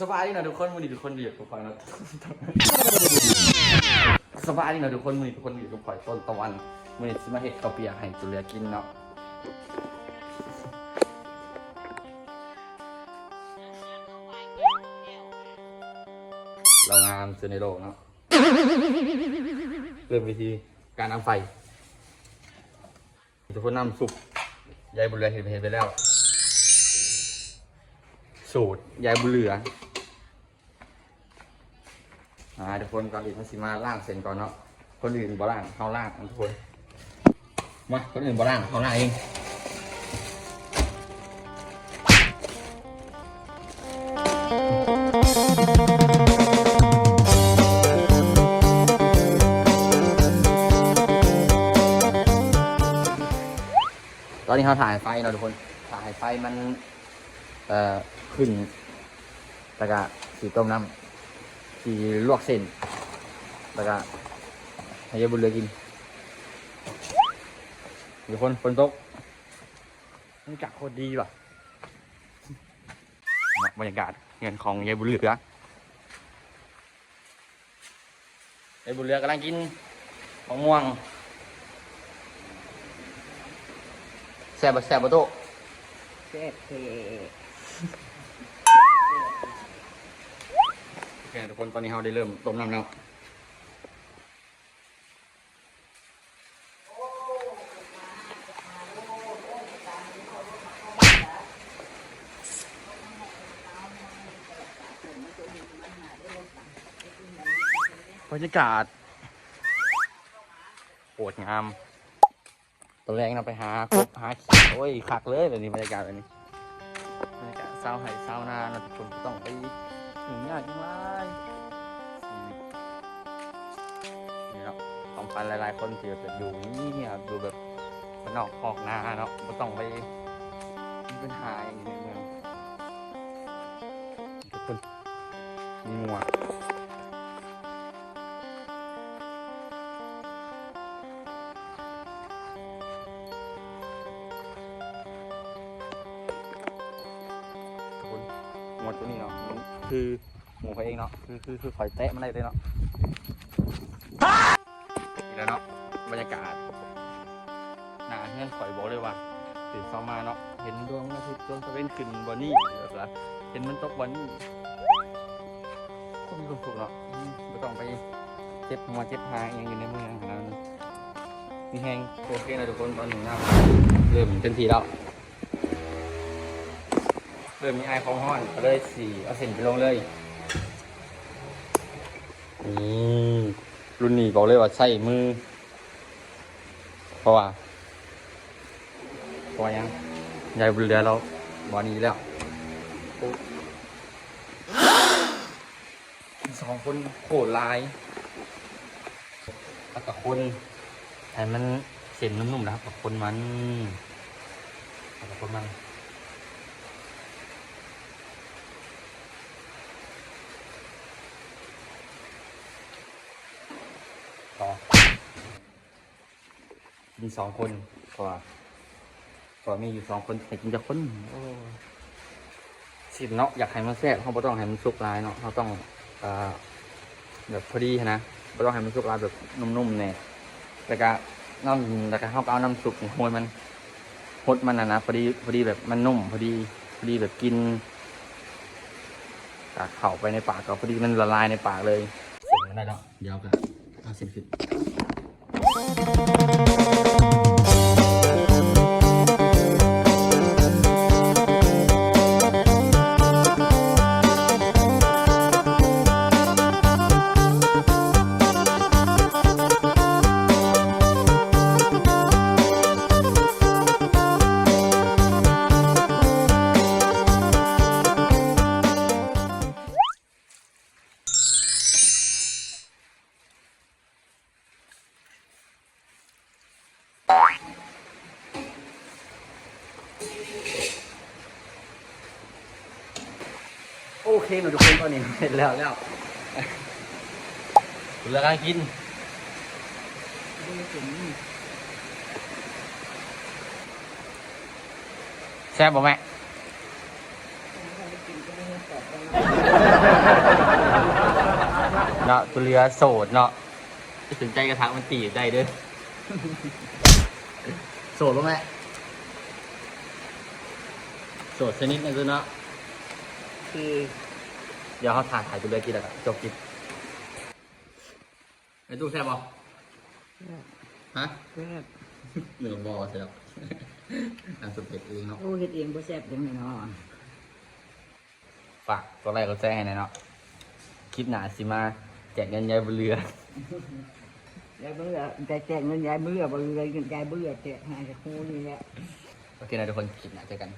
ສະບາຍດີເນາະທຸກຄົນ ມື້ນີ້ທຸກຄົນຢູ່ກັບຂ້ອຍເນາະ ສະບາຍດີເນາະທຸກຄົນ ມື້ນີ້ທຸກຄົນຢູ່ກັບຂ້ອຍ ຕົ້ນຕາວັນ ມື້ນີ້ຊິມາເຮັດເຂົ້າປຽກໃຫ້ຕົວເຫຼືອກິນເນາະ ລາວງາມສຸດໃນໂລກເນາະ ເລີ່ມວິທີການດັງໄຟ. ທຸກຄົນ ນ້ຳຊຸບ ຍາຍບຸນເຫຼືອເຮັດ ເຮັດໄປແລ້ວ ສູດຍາຍບຸນເຫຼືອ ອ່າ ທຸກຄົນ ກ່ອນອື່ນເຮົາຊິມາລ້າງເສັ້ນກ່ອນເນາະ ຄົນອື່ນບໍ່ລ້າງ ເຮົາລ້າງ ທຸກຄົນ ມາ ຄົນອື່ນບໍ່ລ້າງ ເຮົາລ້າງເອງ. ຕອນນີ້ເຮົາຖ້າໃຫ້ໄຟເນາະທຸກຄົນ ຖ້າໃຫ້ໄຟມັນ ເອີ ຂຶ້ນ ແລ້ວກະຊິຕົ້ມນ້ຳ ຊິລວກເສັ້ນ ແລ້ວກະໃຫ້ຍາຍບຸນເຫຼືອກິນ. ທຸກຄົນ ຝົນຕົກ ບັນຍາກາດໂຄດດີວ່ະ ເນາະ ບັນຍາກາດເຮືອນຂອງຍາຍບຸນເຫຼືອ ຍາຍບຸນເຫຼືອກຳລັງກິນໝາກມ່ວງ ແຊບບໍ່ ແຊບບໍ່ໂຕ? ແຊບແທ້ ໂອເຄ ທຸກຄົນ ຕອນນີ້ເຮົາໄດ້ເລີ່ມຕົ້ມນ້ຳແລ້ວ. ບັນຍາກາດໂຄດງາມ ຕອນແລງເນາະ ໄປຫາກົບຫາຂີດ ໂອ້ຍ ຄັກເລີຍແບບນີ້ ບັນຍາກາດແບບນີ້ ບັນຍາກາດຊາວໄຮ່ຊາວນາເນາະ ທຸກຄົນ ບໍ່ຕ້ອງໄປຫຍຸ້ງຍາກຫຍັງຫຼາຍ ຊີວິດນີ້ເນາະ ຄວາມຝັນຫຼາຍໆຄົນທີ່ແບບຢາກຢູ່ງຽບໆ ຢູ່ແບບບ້ານນອກຄອກນາເນາະ ບໍ່ຕ້ອງໄປມີບັນຫາຫຍັງຢູ່ໃນເມືອງ ທຸກຄົນ ມີງົວ ທຸກຄົນ ງົວໂຕນີ້ເນາະ ມັນຄື ໝູ່ຂ້ອຍເອງເນາະ ຄື ຄື ຄືຂ້ອຍແຕະມັນໄດ້ເລີຍເນາະ ນີ້ແຫຼະເນາະ ບັນຍາກາດໜ້າເຮືອນຂ້ອຍ ບອກເລີຍວ່າ ຕື່ນເຊົ້າມາເນາະ ເຫັນດວງອາທິດ ດວງຕາເວັນຂຶ້ນບ່ອນນີ້ ແລ້ວກະເຫັນມັນຕົກບ່ອນນີ້ ຄົນມີຄວາມສຸກເນາະ ບໍ່ຕ້ອງໄປເຈັບຫົວເຈັບຫາອີ່ຫຍັງຢູ່ໃນເມືອງຫັ້ນນະ ມີແຮງ. ໂອເຄເນາະທຸກຄົນ ຕອນນີ້ນ້ຳເລີ່ມເຕັມທີ່ແລ້ວ ເລີ່ມມີໄອຄວາມຮ້ອນ ກໍເລີຍຊິເອົາເສັ້ນໄປລົງເລີຍ. ນີ້ ລຸ້ນນີ້ບອກເລີຍວ່າໃຊ້ມື ເພາະວ່າ ເພາະວ່າຫຍັງ? ຍາຍບຸນເຫຼືອລາວບໍ່ນີ້ແລ້ວ ສອງຄົນໂຄດຫຼາຍ ແລ້ວກໍຄົນໃຫ້ມັນເສັ້ນນຸ້ມໆ ແລ້ວກໍຄົນມັນ ແລ້ວກໍຄົນມັນ ຕໍ່ ກິນສອງຄົນ ເພາະວ່າ ເພາະວ່າມີຢູ່ສອງຄົນ ໃຫ້ກິນຈັກຄົນ? ໂອ້ ຊິມເນາະ ຢາກໃຫ້ມັນແຊບ ເຮົາບໍ່ຕ້ອງໃຫ້ມັນສຸກຫຼາຍເນາະ ເຮົາຕ້ອງ ເອີ ແບບພໍດີຫັ້ນນະ ບໍ່ຕ້ອງໃຫ້ມັນສຸກຫຼາຍ ແບບນຸ້ມໆ ແດ່ ແລ້ວກະນ້ຳ ແລ້ວກະເຮົາກໍເອົານ້ຳຊຸບນີ້ໂຮຍມັນ ຫົດມັນຫັ້ນນະ ພໍດີ ພໍດີແບບມັນນຸ້ມ ພໍດີ ພໍດີແບບກິນ ກະເຂົ້າໄປໃນປາກ ກໍພໍດີມັນລະລາຍໃນປາກເລີຍ ເສັ້ນມັນໄດ້ເນາະ ດຽວກໍເອົາເສັ້ນຂຶ້ນ. ໂອເຄເນາະທຸກຄົນ ຕອນນີ້ເຮັດແລ້ວແລ້ວ ເຫຼືອການກິນ ແຊບບໍ່ແມ່? ເນາະ ຕົວເຫຼືອໂສດເນາະ ສົນໃຈກະທັກມາຈີບໄດ້ເດີ້. ໂສດບໍ່ແມ່? ໂສດສະໜິດນະເຈົ້າເນາະ. ຄື ດຽວເຮົາຖ້າຂາຍຕົວເລືອກິນແລ້ວກະຈົບຄລິບ. ໄອ້ຕູ້ແຊບບໍ່? ແຊບ. ຮະ? ແຊບ. ເຫຼືອບໍ່ແຊບ. ອັນສຸດເຮັດເອງເນາະ. ໂອ້ ເຮັດເອງບໍ່ແຊບຈັ່ງໃດເນາະ. ຝາກກົດໄລກົດແຊໃຫ້ແດ່ເນາະ. ຄລິບໜ້າຊິມາແຈກເງິນຍາຍບຸນເຫຼືອ. ຍາຍບຸນເຫຼືອ ໄດ້ແຈກເງິນຍາຍບຸນເຫຼືອ ບໍ່ເຫຼືອເງິນຍາຍບຸນເຫຼືອ ແຈກໃຫ້ຄູ່ນີ້ແຫຼະ. ໂອເຄນະທຸກຄົນ ຄລິບໜ້າເຈີກັນ.